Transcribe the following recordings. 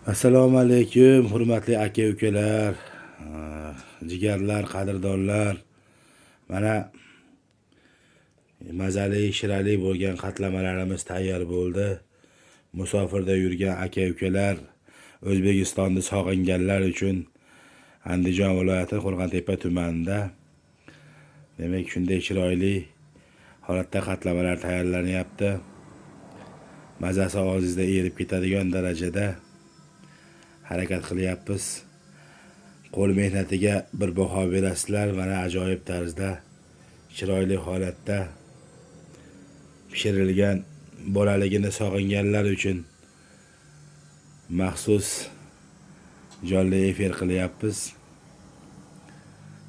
Assalomu alaykum, hurmatli aka ukalar, jigarlar, qadrdonlar. Mana mazali, shirali bo'lgan qatlamalarimiz tayyor bo'ldi. Musofirda yurgan aka ukalar, O'zbekistonni sog'inganlar uchun Andijon viloyati Qo'rg'ontepa tumanida demak shunday chiroyli holatda qatlamalar tayyorlanyapti. Mazasi og'zingizda erib ketadigan darajada harakat qilyapmiz. Qo'l mehnatiga bir baho berasizlar. Mana ajoyib tarzda chiroyli holatda pishirilgan bolaligini sog'inganlar uchun maxsus jonli efir qilyapmiz.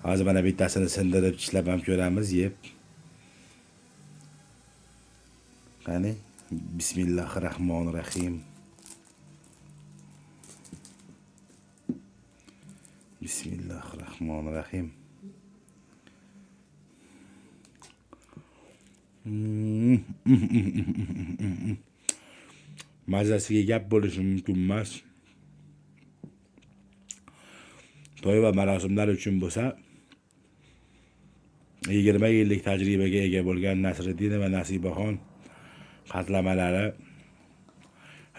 Hozir mana bittasini sindirib tishlab ham ko'ramiz, yeb. Qani, bismillahir rohmanir rohim. Bismillahir rohmanir rohim. Mazasiga gap bo'lishi mumkin emas. To'y va marosimlar uchun bo'lsa 20 yillik tajribaga ega bo'lgan Nasriddin va Nasibaxon qatlamalari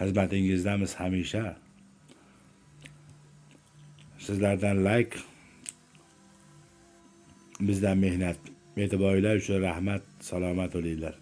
xizmatingizdamiz hamisha. Sizlardan like, bizdan mehnat. E'tiboringlar uchun rahmat, salomat bo'linglar.